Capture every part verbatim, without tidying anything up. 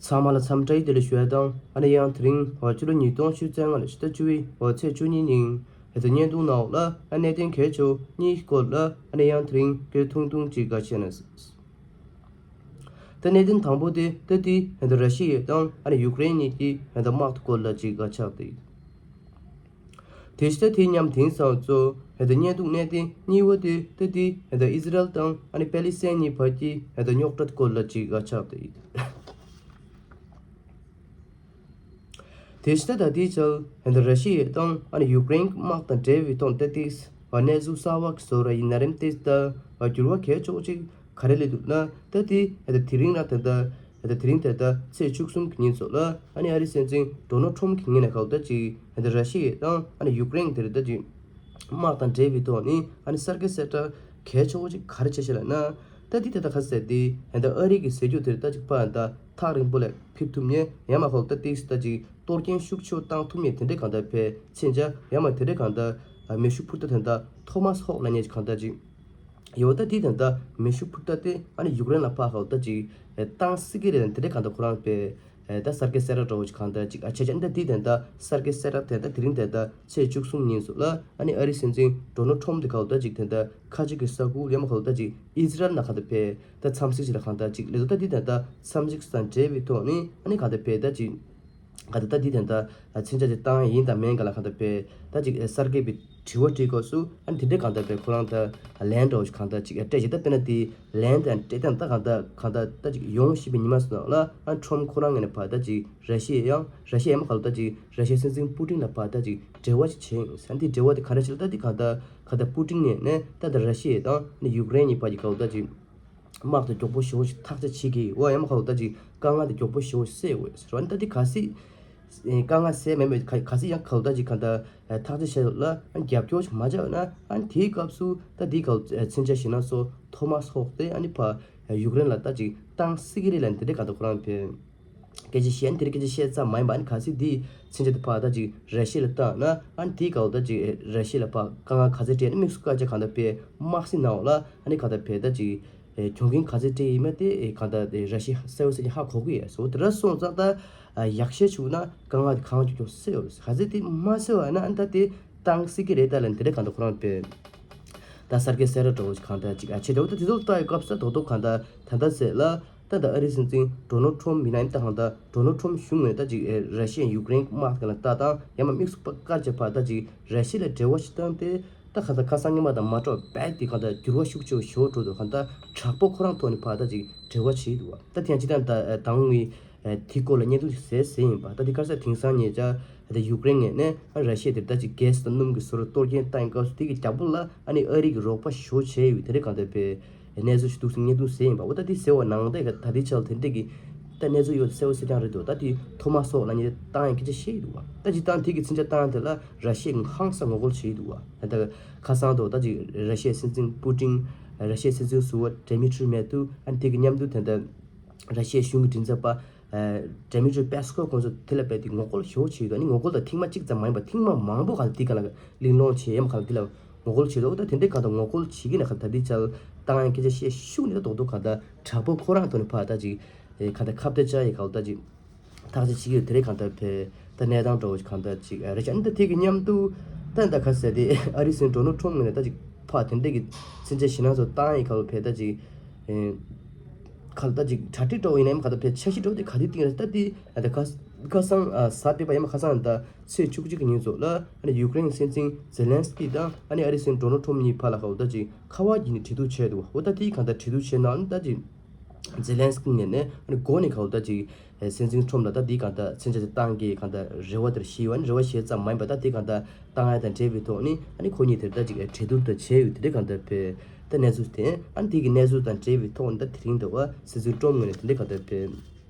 ཚང་མ་ལ་འཚམས་འདྲི་བདེ་ལེགས་ཞུ་ཡ་དང་། ཨ་ནི་ཡང་དེ་རིང་འོ་ཕྱི་ལོ་ཉིས་སྟོང་ཉི་ཤུ་རྩ་ལྔ་ལོའི་ཕྱི་ཟླ་བཅུ་པའི་འོ་ཚེས་བཅུ་གཉིས་ཉིན་ཧེ་ད་བརྙན་ཐུང་ནང་ལ་ཨ་གནད་དོན་གལ་ཆེ་བ་གཉིས་སྐོར་ལ་ཨ་ནི་ཡང་དེ་རིང་སྐད་ཐུང་ཐུང་ཅིག་ག་བཤད་ན། ད་གནད་དོན་དང་པོ་དེ་ད་དེ་ཧེ་ད་ར་ཤི་ཡ་དང་ཨ་ནི་ཡུཀ་རེན་གཉིས་ཀྱི་ཧེ་ད་དམག་སྐོར་ལ་ཅིག་ག་ཆགས་ཏེ། དེ་ཕྱི་ད་དེ་མཉམ་དེང་སང་ཚོ་ཧེ་ད་བརྙན་ཐུང་གནད་དོན་གཉིས་པ་དེ་ད་དེ་ཧེ་ད་ཨི་ཟི་རལ་དང་ཨ་ནི་པེ་ལི་སི་ཐན་གཉིས་བར་གྱི་ཧེ་ད་རྙོག་དྲ་སྐོར་ལ་ཅིག་ག་ཆགས་ཏེ། དེ་ཕྱི་ད་ད་དེའི་ཆར་ཧེ་ད་ར་ཤི་ཡ་དང་ཨ་ནི་ཡུཀ་རེན་དམག་དང་འབྲེལ་བའི་ཐོག་ཏེ་ཏིས་བ་གནས་ཚུལ་གསར་བ་ཞིག་བཟོ་ར་ཡིན་ན་རིམ་ཏིས་ད་བ་འགྱུར་བ་གལ་ཆེ་བོ་ཅིག་ག་རེ་སླེབས་འདུག་ན། ད་དེ་ཧེ་ད་དེ་རིང་ར་ད་ད་ཧེ་ད་དེ་རིང་ད་ད་ཚེས་བཅུ་གསུམ་གྱི་ཉིན་ཚོ་ལ་ཨ་ནི་ཨ་རིའི་སྲིད་འཛིན་ཌོ་ནལ་ཊམ་གྱི་ངོས་ནས་ག་ད་ཅིག་ཧེ་ད་ར་ཤི་ཡ་དང་ཨ་ནི་ཡུཀ་རེན་དེར་ད་ཅིག་དམག་དང་འབྲེལ་བའི་ཐོག་ནས་ཨ་ནི་གསར་བརྗེ་གསལ་བསྒྲགས་གལ་ཆེ་བོ་ཅིག་ག་རེ་བྱས་ཤག་ལབ་ན། ད་འདི་ད་ལྟ་ག་ཟེར་ཏེ་ཧེ་ད་ཨ་རི་གི་ཟེར་རྒྱུ་དེར་ད་ཅིག་ཕར་ད་ཐག་རིང་པོ་ལ་ཕེབས་ཐུབ་མཁན་ཡང་མ་གཏོགས་ད་ཏིས་ད་ཅིག་གཏོར་སྐྱོན་ཤུགས་ཆེ་བོ་བཏང་ཐུབ་མཁན་དེ་འདྲའི་གང་ལྟར་ཕེ་མཚོན་ཆ་ཡང་མ་དེ་འདྲའི་གང་ལྟར་མེ་ཤུགས་འཕུར་མདའ་དེ་འདྲ་ཐོ་མཱས་ཧོག་ལབ་མཁན་ཅིག་གང་ལྟར་ཅིག་ཡོད། ད་འདི་དེ་འདྲ་མེ་ཤུགས་འཕུར་མདའ་དེ་ཨ་ནི་ཡུཀ་རེན་ལ་ཕར་གང་ལྟར་ཅིག་བཏང་སྲིད་ཀྱི་རེད་དེ་འདྲའི་གང་ལྟར་ཁོ་རང་ཕེ། ད་གསར་བརྗེ་གསལ་བསྒྲགས་འདྲ་བོ་ཅིག་གང་ལྟར་ཅིག་ཨ་ཆེ་ཆེ་འདི་འདི་དེ་འདྲ་གསར་བརྗེ་གསལ་བསྒྲགས་དེ་འདྲ་དེ་རིང་དེ་འདྲ་ཚེས་བཅུ་གསུམ་ཉིན་སུ་ལ་ཨ་ནི་ཨ་རིའི་སྲིད་འཛིན་ཌོ་ནལ་ཊམ་དེ་གང་ལྟར་ཅིག་དེ་འདྲ་ཁ་ཅིག་གི་ས་ཁུལ་ཡང་མ་གང་ལྟར་ཅིག་ཨི་ཟི་རལ་ནང་གང་ལྟར་ཕེ་ད་འཚམས་གཟིགས་ཅིག་ལ་གང་ལྟར་ཅིག་ལས་དོ་ད་འདི་དེ་འདྲ་འཚམས་གཟིགས་དང་འབྲེལ་བའི་ཐོག་ནས་ཨ་ནི་གང་ལྟར་ཕེ་ད་ཅིག་ག་ད་ད་འདི་དེ་འདྲ་མཚོན་ཆ་ཅིག་བཏང་ཡིན་དང་མིན་ག་ལ་གང་ལྟར་ཕེ་ད་ཅིག་གསར་བརྗེ་བའི་དྲི་བ་དྲིས་སྐབས་སུ་ཨ་ནི་དེ་འདྲའི་གང་ལྟར་ཕེ་ཁོ་རང་ད་ལན་འདྲ་བོ་ཞིག་གང་ལྟར་ཅིག་སྤྲད་ཅིག་ད་དཔེར་ན་དེ་ལན་དང་སྤྲད་སྟངས་ད་གང་ལྟར་གང་ལྟར་ད་ཅིག་ཡོང་བཞིན་པའི་ཉི་མ་སུ་ནང་ལ་ཨ་ནི་ཊམ་ཁོ་རང་ངོས་ནས་ཕར་ད་ཅིག་ར་ཤི་ཡ་ཡང་ར་ཤི་ཡ་ཡང་མ་གང་ལྟར་ད་ཅིག་ར་ཤི་ཡའི་སྲིད་འཛིན་པུ་ཏིན་ལ་ཕར་ད་ཅིག་འབྲེལ་བ་ཞིག་བྱས་ཡིན་ཟེར། དེ་འབྲེལ་བ་དེ་ག་འདྲ་ཞིག་ལ་ད་དེ་གང་ལྟར་གང་ལྟར་པུ་ཏིན་ངོས་ནས་ད་ལྟ་ར་ཤི་ཡ་དང་ནི་ཡུཀ་རེན་གཉིས་བར་གྱི་གང་ལྟར་ཅིག་དམག་དེ་མགྱོགས་པོ་ཞེ་པོ་ཞིག་ཐག་གཅོད་བྱེད་ཀྱི་ཡོད་ཡང་མ་གང་ལྟར་ཅིག་དཀའ་ངལ་དེ་མགྱོགས་པོ་ཞེ་པོ་ཞིག་སེལ་འོས་ཟེར་བ་ནི་ད་དེ་གལ་སྲིད་དཀའ་ངལ་སེལ་མེད་མེད་ག་གལ་སྲིད་ཡང་གང་ལྟར་ཅིག་གང་ལྟར་ཐག་གཅོད་བྱས་ལ་རྒྱབ་སྐྱོར་ཞིག་མ་བྱས་ན་ཨ་ནི་དེའི་སྐབས་སུ་ད་དེའི་སྐབས་མཚོན་ཆ་ཞིག་ན་སོ་ཐོ་མཱས་ཧོག་དེ་ཨ་ནི་ཕར་ཡུཀ་རེན་ལ་ད་ཅིག་བཏང་སྲིད་ཀྱི་རེད་ལབ་ནི་དེ་འདྲའི་གང་ལྟར་ཁོ་རང་ཕེ། སྐད་ཆ་བཤད་ཨ་ནི་དེ་རིང་སྐད་ཆ་བཤད་ཙམ་མ་ཡིན་པ་ཨ་ནི་གལ་སྲིད་འདི་མཚོན་ཆ་དེ་ཕར་ད་ཅིག་ར་ཤི་ཡ་ལ་བཏང་ན་ཨ་ནི་དེའི་སྐབས་ད་ཅིག་ར་ཤི་ཡ་ལ་ཕར་དཀའ་ངལ་ག་ཚད་འཕྲད་ཨ་ནི་དམིགས་སུ་བཀར་བྱས་གང་ལྟར་ཕེ་དམག་སྲིད་ནང་ལ་ཨ་ནི་གང་ལྟར་ཕེ་ད་ཅིག་གྱོང་གུན་ག་ཚད་འཕྲད་ཡིན་མིན་དེ་གང་ལྟར་ར་ཤི་ཡ་གསལ་པོ་གསལ་རྐྱང་ཧ་གོ་གི་ཡོད་སོ། དེ་འདྲ་སོང་ཙང་ད་ཡག་ཤོས་བྱུང་ན་དཀའ་ངལ་དེ་གང་མགྱོགས་མགྱོགས་སེལ་ཡོད། གལ་སྲིད་དེ་མ་སེལ་བ་ན་ཨ་ནི་ད་དེ་བཏང་སྲིད་ཀྱི་རེད་ད་ལབ་ནི་དེ་འདྲ་གང་ལྟར་ཁོ་རང་ཕེ། ད་གསར་བརྗེ་གསལ་བསྒྲགས་འདྲ་བོ་ཞིག་གང་ལྟར་ཅིག་ཨ་ཆེ་འདྲ་བོ་ད་དེ་ཚོ་ལ་ལྟ་བའི་སྐབས་སུ་ད་རྡོག་རྡོག་གང་ལྟར་ད་ལྟ་ཟེར་ལ་ད་ད་ཨ་རིའི་སྲིད་འཛིན་ཌོ་ནལ་ཊམ་ཡིན་ན་ཡང་ད་གང་ལྟར་ཌོ་ནལ་ཊམ་གཞུང་ངོས་ད་ཅིག་ར་ཤི་ཡ་ཡུཀ་རེན་དམག་དེ་ལ་ལྟ་སྟངས་ཡང་མ་དམིགས་སུ་བཀར་བྱས་ཕར་ད་ཅིག་ར་ཤི་ཡ་ལ་འབྲེལ་བ་ཞིག་བཏང་སྟེ་ད་གང་ལྟར་ཁ་སང་སྔོན་མ་དང་མ་འདྲ་བ་རྦད་དེ་གང་ལྟར་འགྱུར་བ་ཤུགས་ཆེ་བ་ཞིག་འགྲོ་འདུག་གང་ལྟར་དྲག་པོ་ཁོ་རང་ཐོག་ནས་ཕར་ད་ཅིག་འབྲེལ་བ་བྱས་འདུག་བ། ད་དེ་ཡང་ཅི་ལྟར་ད་དང་བའི་དེའི་སྐོར་ལ་བརྙན་ཐུང་ཞིག་བཟོས་ཟིན་ཡིན་པ། ད་དེ་ག་རེ་ཟེར་དེང་སང་ཉེ་ཆར་ད་ཡུཀ་རེན་ངོས་ནས་ཨ་ར་ཤི་ཡ་དེར་ད་ཅིག་གྷེ་སི་དང་སྣུམ་གྱི་བཟོ་གྲྭ་གཏོར་སྐྱོན་བཏང་སྐབས་སུ་དེ་གི་རྒྱབ་ལོགས་ལ་ཨ་ནི་ཨ་རི་གི་རོགས་པ་ཞེ་པོ་བྱས་ཡོད་དེ་རེད་གང་ལྟར་ཕེ་གནས་ཚུལ་ཞིག་འདུག་སེ་བརྙན་ཐུང་བཟོས་ཡིན་པ། འོ་ད་དེ་ཟེར་བ་ནང་ད་ད་ལྟའི་ཆར་དེ་འདྲས་ཀྱི་ད་གནས་ཚུལ་ཡོད་གསལ་པོ་གསལ་རྐྱང་རེད་འདུག་ད་དེ་ཐོ་མཱས་ཧོག་ལབ་མཁན་དེ་བཏང་ཡ་སྐད་ཆ་བཤད་ཡི་འདུག་བ། ད་ཅིག་བཏང་དེ་གི་མཚོན་ཆ་བཏང་ཡ་དེ་ལ་ར་ཤི་ཡས་ཧང་སང་ངོ་རྒོལ་བྱས་ཡི་འདུག་བ། ད་ལྟ་ཁ་སང་དུ་ད་ཅིག་ར་ཤི་ཡའི་སྲིད་འཛིན་པུ་ཏིན་ར་ཤི་ཡའི་སྲིད་འཛིན་ཟུར་པ་ཌི་མི་ཊི་རི་མེ་ཏུ་ཨ་ནི་དེ་གི་མཉམ་དུ་དེ་འདྲ་ར་ཤི་ཡའི་གཞུང་གི་མགྲིན་ཚབ་པ་ཌི་མི་ཊི་རི་པེ་སི་ཀོབ་ཁོང་ཚོ་དེ་ལ་རྦད་དེ་ངོ་རྒོལ་ཞེ་པོ་བྱས་ཡོད། ཨ་ནི་ངོ་རྒོལ་དང་ཐེངས་མ་གཅིག་ཙམ་མ་ཡིན་པར་ཐེངས་མ་མང་པོ་གང་དེ་ག་ལ་གླེང་སློང་བྱས་ཡོད་མ་གང་དེ་ལ་ངོ་རྒོལ་བྱས་འདུག་ད་དེ་འདྲའི་གང་ལྟར་ངོ་རྒོལ་བྱེད་ཀྱི་ན་གང་ད་དེ་ཆར་བཏང་ཡ་སྐད་ཆ་བཤད་ཤུགས་ནི་ད་རྡོག་རྡོག་གང་ལྟར་དྲག་པོ་ཁོ་རང་ཐོག་ནས་ཕར་ད་ཅིག་གང་ལྟར་ཁ་གཏད་བཅག་ཡ་གང་ལྟར་ཅིག་ཐག་གཅོད་བྱེད་ཀྱི་ཡོད། དེ་རེད་གང་ལྟར་ཕེ་ད་གནས་སྟངས་འདྲ་བོ་ཞིག་གང་ལྟར་ཅིག་རེད་ཤག་ཨ་ནི་ད་དེ་གི་མཉམ་དུ་ད་ད་ག་ཟེར་དེ་ཨ་རིའི་སྲིད་འཛིན་ཌོ་ནལ་ཊམ་ངོས་ནས་ད་ཅིག་ཕར་དེ་འདྲས་ཀྱི་མཚོན་ཆ་ཞེ་དྲག་ཚོ་བཏང་ཡི་ག་ལ་ཕེ་ད་ཅིག་ག་ལ་ད་ཅིག་གྲ་སྒྲིག་འདྲ་བོ་ཡིན་ན་ཡང་ག་ད་ཕེ་འཆར་གཞི་འདྲ་བོ་དེ་ག་དུས་བཏིང་རེད། ད་དེ་ད་ཁ་ཁ་སང་གཟའ་སྤེན་པ་ཡིན་ན་ཁ་སང་ད་ཚེས་བཅུ་གཅིག་གི་ཉིན་ཚོ་ལ་ཨ་ནི་ཡུཀ་རེན་སྲིད་འཛིན་ཛེ་ལན་སི་ཀི་དང་ཨ་ནི་ཨ་རིའི་སྲིད་འཛིན་ཌོ་ནལ་ཊམ་གཉིས་བར་ལ་ག་ལ་ད་ཅིག་ཁ་པར་བརྒྱུད་ནས་གྲོས་བསྡུར་བྱས་འདུག་འོ་ད་དེ་གང་ལྟར་གྲོས་བསྡུར་བྱས་ནའང་ད་ཅིག་ཛེ་ལན་སི་ཀི་ངོས་ནས་ཨ་ནི་འགོ་ནས་ག་ལ་ད་ཅིག་སྲིད་འཛིན་ཊམ་ལ་ད་དེ་གང་ལྟར་མཚོན་ཆ་དེ་བཏང་གི་གང་ལྟར་རེ་བ་དེར་བཞེས་ཡོད། ཨ་ནི་རེ་བ་བཞེས་ཙམ་མ་ཡིན་པ་ད་དེ་གང་ལྟར་བཏང་ཡ་དང་འབྲེལ་བའི་ཐོག་ནས་ཨ་ནི་ཁོ་གཉིས་དེར་ད་ཅིག་གྲོས་བསྡུར་དང་བྱས་ཡོད། དེ་འདྲ་གང་ལྟར་ཕེ་ད་གནས་ཚུལ་དེ་ཨ་ནི་དེ་གི་གནས་ཚུལ་དང་འབྲེལ་བའི་ཐོག་ནས་ད་དེ་རིང་འདྲ་བ་སྲིད་འཛིན་ཊམ་ངོས་ནས་དེ་འདྲ་གང་ལྟར་ཕེ་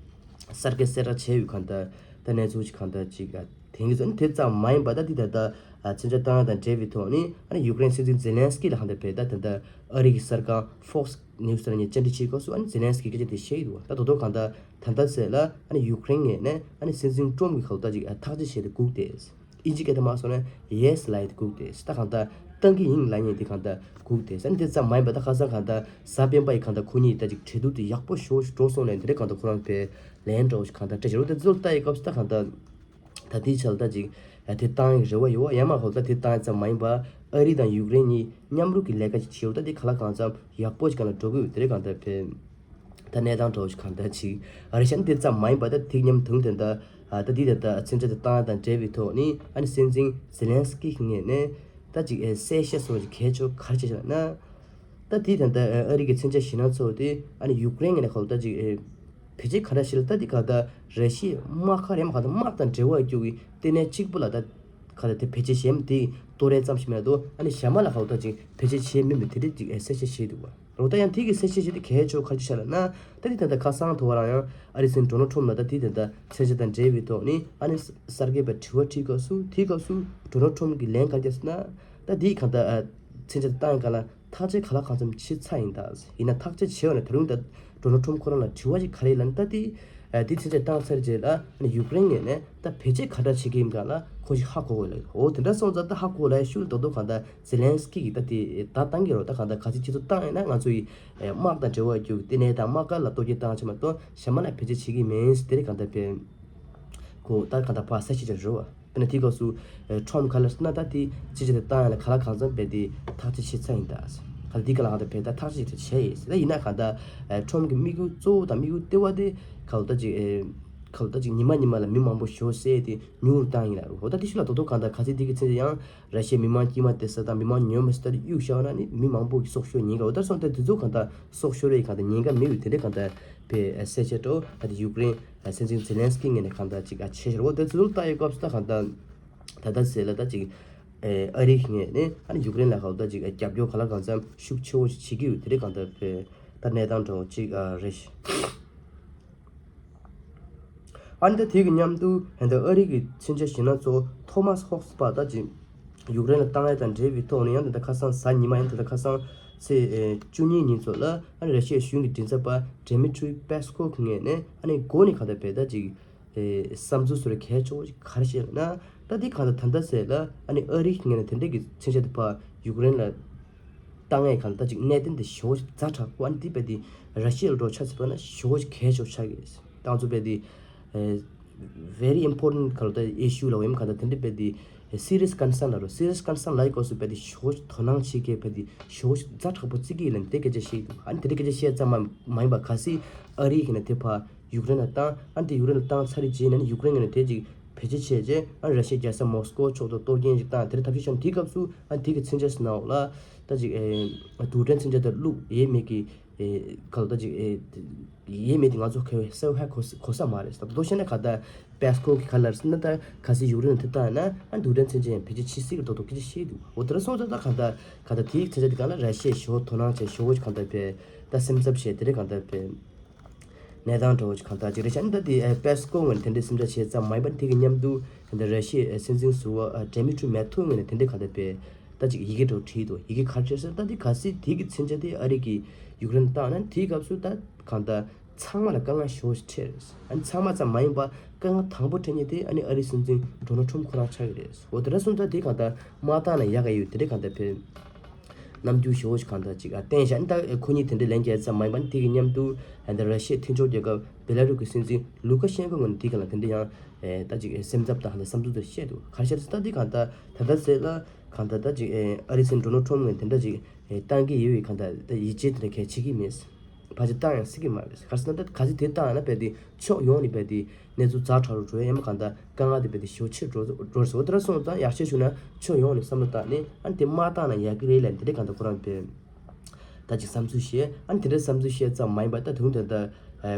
གསར་བརྗེ་གསལ་བསྒྲགས་བྱས་ཡོད། གང་ལྟར་ད་གནས་ཚུལ་ཅིག་གང་ལྟར་ཅིག་དེང་གི་ཚོ་ནི་དེ་ཙམ་མ་ཡིན་པ་ད་དེ་ད་ལྟ་མཚོན་ཆ་བཏང་ཡ་དང་འབྲེལ་བའི་ཐོག་ནས་ཨ་ནི་ཡུཀ་རེན་སྲིད་འཛིན་ཛེ་ལན་སི་ཀི་ལ་གང་ལྟར་ཕེ་ད་ད་ལྟ་ཨ་རི་གི་གསར་ཁང་Fox News ལ་ནས་བཅར་འདྲི་བྱེད་སྐབས་སུ་ཨ་ནི་ཛེ་ལན་སི་ཀི་སྐད་ཆ་དེ་བཤད་ཡོད་འདུག་ད་དོ་དོ་གང་ལྟར་ད་ལྟ་ཟེར་ལ་ཨ་ནི་ཡུཀ་རེན་ངོས་ནས་ཨ་ནི་སྲིད་འཛིན་ཊམ་གྱི་ཁ་ལོ་ད་ཅིག་ཐག་གཅོད་བྱས་ཏེ་སྒུག་སྟེ། ཨིན་ཇི་སྐད་དུ་མ་སོང་ན་ཡེས་ལབ་ཡས་དེ་སྒུག་བསྡད། ད་གང་ལྟར་བཏང་གི་ཡིན་ལབ་མཁན་དེ་གང་ལྟར་སྒུག་བསྡད་ཟེར་ནས། དེ་ཙམ་མ་ཡིན་པ་ད་ཁ་སང་གང་ལྟར་གཟའ་སྤེན་པ་ཡི་གང་ལྟར་ཁོ་གཉིས་ད་ཅིག་འབྲེལ་གཏུག་དེ་ཡག་པོ་ཞེ་པོ་ཞིག་འགྲོ་སོང་ནས་དེ་འདྲ་གང་ལྟར་ཁོ་རང་ཕར་ལན་འདྲ་བོ་ཞིག་གང་ལྟར་སྤྲད་བཞག་རེད། དེ་ཚོ་ལ་ལྟ་ཡི་སྐབས་སུ་ད་གང་ལྟར་ད་དེའི་ཆ་ལ་ད་ཅིག་དེ་བཏང་ཡག་རེ་བ་ཡོད་པ་ཡང་མ་ཧོ། ད་དེ་བཏང་ཡག་ཙམ་མ་ཡིན་པ་ཨ་རི་དང་ཡུཀ་རེན་གཉིས་མཉམ་རུབ་ཀྱི་ལས་ཀ་ཅིག་བྱེད་འོ། ད་དེ་ག་ལ་གང་འཚམ་ཡག་པོ་ཞིག་གང་ལ་འགྲོ་གི་ཡོད། དེ་རེད་གང་ལྟར་ཕར། ད་གནས་སྟངས་འདྲ་བོ་ཞིག་གང་ལྟར་ཅིག་ཨ་རི་ཤན་དེ་ཙམ་མ་ཡིན་པ་ད་དེ་མཉམ་དུ་དེ་འདྲ་ཨ་ད་དེ་ད་ལྟ་མཚོན་ཆ་དེ་བཏང་ཡག་དང་འབྲེལ་བའི་ཐོག་ནས་ཨ་ནི་སྲིད་འཛིན་ཛེ་ལན་སི་ཀི་གི་ངོས་ནས་ད་ཅིག་ཨེ་གསལ་བཤད་སོགས་ཀྱི་གལ་ཆེ་བ་ག་རེ་བྱས་ཤག་ན། ད་དེ་ད་ལྟ་ཨ་རི་གི་མཚོན་ཆ་ཞེད་སྣང་ཚོགས་དེ་ཨ་ནི་ཡུཀ་རེན་ངོས་ནས་ཁོ་ལ་ད་ཅིག་ཨེ་བེད་སྤྱོད་ག་འདྲ་ཞིག་ལ་ད་དེ་ག་ད་ར་ཤི་ཡའི་དམག་སྒར་རེད་མ་ག་ད་དམག་དང་འབྲེལ་བ་ཡོད་རྒྱུ་གི་ལྟེ་གནས་གཅིག་པུ་ལ་ད་ག་ད་དེ་བེད་སྤྱོད་བྱས་མི་དེ་གཏོར་ཡག་ཙམ་ཞིག་མེད་དོ། ཨ་ནི་གཞན་མ་ལ་ཁོ་ལ་ད་ཅིག་བེད་སྤྱོད་བྱས་མིན་མི་དེ་འདྲ་ཅིག་ཨེ་གསལ་བཤད་བྱས་འདུག་པ། འོ་ད་ཡང་དེ་གི་གསལ་བཤད་བྱས་དེ་གལ་ཆེ་བ་ག་རེ་བྱས་ཤག་ལབ་ན། ད་དེ་ད་ལྟ་ཁ་སང་ཐོ་བ་རང་ཡང་ཨ་རིའི་སྲིད་འཛིན་ཌོ་ནལ་ཊམ་ལ་ད་དེ་ད་ལྟ་མཚོན་ཆ་དང་འབྲེལ་བའི་ཐོག་ནས་ཨ་ནི་གསར་འགོད་པས་དྲི་བ་དྲིས་སྐབས་སུ། དེའི་སྐབས་སུ་ཌོ་ནལ་ཊམ་གིས་ལན་ག་རེ་བརྒྱབ་ཟེར་ན། ད་དེ་གང་ལྟར་ཨ་མཚོན་ཆ་དེ་བཏང་ཡག་སྒང་ལ་ཐག་གཅོད་གང་ལ་གང་འཚམ་བྱས་ཚར་ཡིན་ད། ཡིན་ན་ཐག་གཅོད་བྱས་པ་ན་ད་རུང་ད་ཌོ་ནལ་ཊམ་ཁོ་རང་ལ་དྲི་བ་ཞིག་ག་རེ་ལབ་ན། ད་དེ་ཨ་དེ་མཚོན་ཆ་བཏང་ཚར་རྗེས་ལ་ཨ་ནི་ཡུཀ་རེན་ངོས་ནས་ད་བེད་སྤྱོད་ག་འདྲ་བྱེད་ཀྱི་ཡིན་གང་ལ་ཁོ་ཞིག་ཧ་གོ་དགོས་ལབ། འོ་དེ་འདྲ་སོང་ཙང་ད་ཧ་གོ་ལབ་ཤུལ་ཏོག་ཏོག་གང་ལྟར་ཛེ་ལན་སི་ཀི་གིས་ད་དེ་ད་བཏང་གི་རེད། ད་གང་ལྟར་གལ་སྲིད་ཁྱེད་ཚོ་བཏང་ཡོད་ན་ང་ཚོ་ཡི་ཨེ་དམག་དང་འབྲེལ་བ་ཡོད་རྒྱུ་ལྟེ་གནས་དང་དམག་སྒར་ལ་གཏོར་སྐྱོན་བཏང་ཆ་མ་གཏོགས་གཞན་མ་ལ་བེད་སྤྱོད་བྱེད་ཀྱི་མིན་ཟེར་དེ་རེད། གང་ལྟར་ཕར་ཁོ་ད་གང་ལྟར་ཕར་གསལ་བཤད་བྱས་རེད་པ། དཔེར་ན་དེའི་སྐབས་སུ་ཨེ་ཊམ་ག་ལ་ཟེར་ན་ད་དེ་ཅི་ཅི་དེ་བཏང་ཡག་ལ་ག་ལ་གང་འཚམ་བས་དེ་ཐག་གཅོད་བྱས་ཚར་ཡིན་ད། ག་ལ་དེ་ག་ལ་གང་ལྟར་བས་ད་ཐག་གཅོད་བྱས་ཡིན་ད། ཡིན་ན་གང་ལྟར་ཨེ་ཊམ་གི་དམིགས་ཡུལ་གཙོ་བོ་དང་དམིགས་ཡུལ་ལྟེ་བ་དེ་ག་ལ་ད་ཅིག་ཨེ་ག་ལ་ད་ཅིག་ཉི་མ་ཉི་མ་ལ་མི་མང་པོ་ཞེ་པོ་བསད་དེ་ཉུང་རུ་བཏང་ཡིན་ལབ་རེད། འོ་ད་དེ་ཤུལ་ལ་ཏོག་ཏོག་གང་ལྟར་གལ་སྲིད་དེ་གི་མཚོན་ཆ་ཡང་ར་ཤི་ཡའི་མི་མང་དཀྱུས་མ་བསད་ས་དང་མི་མང་ཉུང་བ་བསད་ས་དེ་གཡུག་བཞག་ན་ནི་མི་མང་པོ་གི་སྲོག་ཤོར་ཉེན་ཁ། འོ་ད་སོང་དེ་དེ་ཚོ་གང་ལྟར་སྲོག་ཤོར་བའི་གང་ལྟར་ཉེན་ཁ་མེད་པའི་དེ་འདྲའི་གང་ལྟར་བས་གསལ་བཤད་འདྲ་བོ་ད་དེ་ཡུཀ་རེན་སྲིད་འཛིན་ཛེ་ལན་སི་ཀི་ངོས་ནས་གང་ལྟར་ཅིག་ཨ་བྱས་ཤག་འོ་དེ་ཚོ་ལ་ལྟ་ཡོད་སྐབས་སུ་ད་གང་ལྟར་ད་ལྟ་ཟེར་ལ་ད་ཅིག་ཨ་རི་ངོས་ནས་ཨ་ནི་ཡུཀ་རེན་ལ་གང་ལྟར་ཅིག་རྒྱབ་སྐྱོར་ག་ལ་གང་འཚམ་ཤུགས་ཆེ་བོ་ཞིག་བྱེད་ཀྱི་ཡོད། དེ་འདྲའི་གང་ལྟར་བས་ད་གནས་སྟངས་འདྲ་བོ་ཅིག་ཨ་རེད། ཨ་ནི་ད་དེ་གི་མཉམ་དུ་ད་ལྟ་ཨ་རི་གི་མཚོན་ཆ་ཞེད་སྣང་ཚོགས་ཐོ་མཱས་ཧོག་སི་པ་ད་ཅིག་ཡུཀ་རེན་ལ་བཏང་ཡག་དང་འབྲེལ་བའི་ཐོག་ནས་ཡང་ད་ལྟ་ཁ་སང་གཟའ་ཉི་མ་ཡང་ད་ལྟ་ཁ་སང་ཚེས་ཨེ་བཅུ་གཉིས་ཉིན་ཚོ་ལ་ཨ་ནི་ར་ཤི་ཡའི་གཞུང་གི་མགྲིན་ཚབ་པ་ཌི་མི་ཊི་རི་པེ་སི་ཀོབ་ངོས་ནས་ཨ་ནི་འགོ་ནས་གང་ལྟར་བས་ད་ཅིག་ཨེ་བསམ་ཚུལ་བཟོ་རེ་གལ་ཆེ་བོ་ཞིག་ག་རེ་བཤད་ལབ་ན། ད་དེ་གང་ལྟར་ད་ལྟ་ཟེར་ལ་ཨ་ནི་ཨ་རི་ངོས་ནས་དེ་འདྲས་ཀྱི་མཚོན་ཆ་དེ་ཕར་ཡུཀ་རེན་ལ་བཏང་ཡག་གང་ལྟར་ཅིག་གནད་དོན་དེ་ཞེ་པོ་ཅིག་ཛ་དྲག་པོ། ཨ་ནི་དེ་བས་དེ་ར་ཤི་ཡ་ལ་འགྲོ་ཆ་ཚུད་པ་ན་ཞེ་པོ་ཅིག་གལ་ཆེ་བོ་ཆགས་ཀྱི་རེད། ད་ང་ཚོ་བས་དེ་ཨེ་very important གང་ལྟར་ཨི་ཤུ་ལ་འོ་ཡིན་གང་ལྟར་དེ་འདྲ་བས་དེ་སི་རི་ཡས་ཀོན་སརན་ལ་རོ། སི་རི་ཡས་ཀོན་སརན་ལ་ཡི་སྐོར་སུ་བས་དེ་ཞེ་པོ་ཅིག་དོ་སྣང་བྱེད་མཁན་བས་དེ་ཞེ་པོ་ཅིག་ཛ་དྲག་པོ་བརྩི་གི་ཡིན་ལབ་དེ་སྐད་ཆ་བཤད་འདུག་ཨ་ནི་དེ་འདྲ་སྐད་ཆ་བཤད་ཙམ་མ་མ་ཡིན་པ་གལ་སྲིད་ཨ་རི་ཡིན་ན་དེ་ཕར་ཡུཀ་རེན་ལ་བཏང་། ཨ་ནི་དེ་ཡུཀ་རེན་ལ་བཏང་ཚར་རེད་བྱས་ནས་ཡུཀ་རེན་ངོས་ནས་དེ་ཅིག་བེད་སྤྱོད་བྱས་རྗེས་ཨ་ནི་ར་ཤི་ཡའི་རྒྱལ་ས་མོ་སི་ཀོ་ཕྱོགས་དང་གཏོར་སྐྱོན་ཅིག་བཏང་། དེ་འདྲ་ཐབས་ཤེས་བྱུང་། དེའི་སྐབས་སུ་ཨ་ནི་དེ་གི་མཚོན་ཆ་ཟེར་ནའོ་ལ་ད་ཅིག་ཨེ་རྡུལ་ཕྲན་མཚོན་ཆ་དང་བླུགས་ཡས་མེད་ཀྱི་ཨེ་ག་ལ་ད་ཅིག་ཨེ་ཡས་མེད་དེ་ང་ཚོ་ག་བས་གསལ་པོ་ཧ་གོ་ས་གོ་ས་མ་རེད། ད་དོ་ཤེས་ན་ག་ད་པེ་སི་ཀོབ་གི་ག་ལ་ཟེར་ན་ད་གལ་སྲིད་ཡུཀ་རེན་ལ་དེ་བཏང་ན་ཨ་ནི་རྡུལ་ཕྲན་མཚོན་ཆ་ཡང་བེད་སྤྱོད་བྱེད་སྲིད་ཀྱི་རེད་མདོག་མདོག་སྐད་ཆ་བཤད་འདུག་འོ་དེ་འདྲ་སོང་ཙང་ད་ག་ད་ག་ད་དེའི་མཚོན་ཆ་དེ་གང་ལ་ར་ཤི་ཡས་ཞེ་པོ་དོ་སྣང་བྱས་ཞེ་པོ་གང་ལྟར་བས་ད་སེམས་འཚབ་བྱས་དེ་འདྲ་གང་ལྟར་བས། གནས་སྟངས་འདྲ་བོ་ཅིག་གང་ལྟར་ཅིག་རེད་ཤག་ཨ་ནི་ད་དེ་ཨེ་པེ་སི་ཀོབ་ངོས་ནས་དེ་འདྲའི་སེམས་ཁྲལ་བྱས་ཙམ་མ་ཡིན་པར་དེ་གི་མཉམ་དུ་ད་ར་ཤི་ཡའི་ཨེ་སྲིད་འཛིན་ཟུར་པ་ཨ་ཌི་མི་ཊི་རི་མེ་ཐོ་ངོས་ནས་དེ་འདྲའི་གང་ལྟར་བས་ད་ཅིག་ཡི་གེ་འདྲ་བོ་བྲིས་འདུག་ཡི་གེ་ག་རེ་བྲིས་ཟེར་ན་ད་དེ་གལ་སྲིད་དེ་གི་མཚོན་ཆ་དེ་ཨ་རི་གིས་ཡུཀ་རེན་ལ་བཏང་ན་དེའི་སྐབས་སུ་ད་གང་ལྟར་ཚང་མ་ལ་དཀའ་ངལ་ཞེ་པོ་ཞིག་འཕྲད་རེད། ཨ་ནི་ཚང་མ་ཙམ་མ་ཡིན་པར་དཀའ་ངལ་དང་པོ་འཕྲད་མཁན་དེ་ཨ་ནི་ཨ་རིའི་སྲིད་འཛིན་ཌོ་ནལ་ཊམ་ཁོ་རང་ཆགས་ཀྱི་རེད། འོ་དེ་འདྲ་སོང་ཙང་དེ་གང་ལྟར་མ་བཏང་ན་ཡག་ག་ཡོད་དེ་འདྲའི་གང་ལྟར་བས། རྣམ་འགྱུར་ཞེ་པོ་ཞིག་གང་ལྟར་ཅིག་ཨ་བསྟན་བཞག་ཨ་ནི་ད་ཁོ་གཉིས་དེ་འདྲའི་ལན་རྒྱག་ཙམ་མ་ཡིན་པར་དེ་གི་མཉམ་དུ་ཨ་ནི་ར་ཤི་ཡའི་མཐུན་ཕྱོགས་རྒྱལ་ཁབ་བེ་ལ་རུ་སི་གི་སྲིད་འཛིན་ལུ་ཀ་ཤན་ཀོ་ངོས་ནས་དེ་ག་ལ་དེ་འདྲ་ཡང་ཨེ་ད་ཅིག་ཨེ་སེམས་འཚབ་དང་ཧ་ལས་བསམ་ཚུལ་དེ་བཤད་འདུག་ག་རེ་བཤད་ཟེར་ན་དེ་གང་ལྟར་ད་ལྟ་ཟེར་ལ་གང་ལྟར་ད་ཅིག་ཨེ་ཨ་རིའི་སྲིད་འཛིན་ཌོ་ནལ་ཊམ་ངོས་ནས་དེ་འདྲ་ཅིག་ཨེ་བཏང་གི་ཡོད་པའི་གང་ལྟར་ད་ཡིད་ཆེས་དེ་འདྲ་གལ་ཆེ་གི་མེད། ཕལ་ཆེར་བཏང་ཡང་སྲིད་ཀྱི་མ་རེད། ག་རེ་ཟེར་ན་ད་ག་ཚོད་དེ་བཏང་ན་རྦད་དེ་ཕྱོགས་ཡོངས་ནས་རྦད་དེ་གནས་ཚུལ་ཛ་དྲག་རུ་འགྲོ་ཡ་ཡིན་པ་གང་ལྟར་དཀའ་ངལ་དེ་རྦད་དེ་ཞེ་པོ་ཆེ་འགྲོ་འགྲོ་ཟེར། འོ་དེ་འདྲ་སོང་ཙང་ཡར་ཞུ་ཞུ་ན་ཕྱོགས་ཡོངས་ནས་བསམ་བློ་བཏང་ནས་ཨ་ནི་དེ་མ་བཏང་ན་ཡག་གི་རེད་ལབ་དེ་འདྲ་གང་ལྟར་ཁོ་རང་རྦད་ད་ཅིག་བསམ་ཚུལ་བཤད། ཨ་ནི་དེ་འདྲ་བསམ་ཚུལ་བཤད་ཙམ་མ་ཡིན་པར་ད་དུང་ད་ལྟ་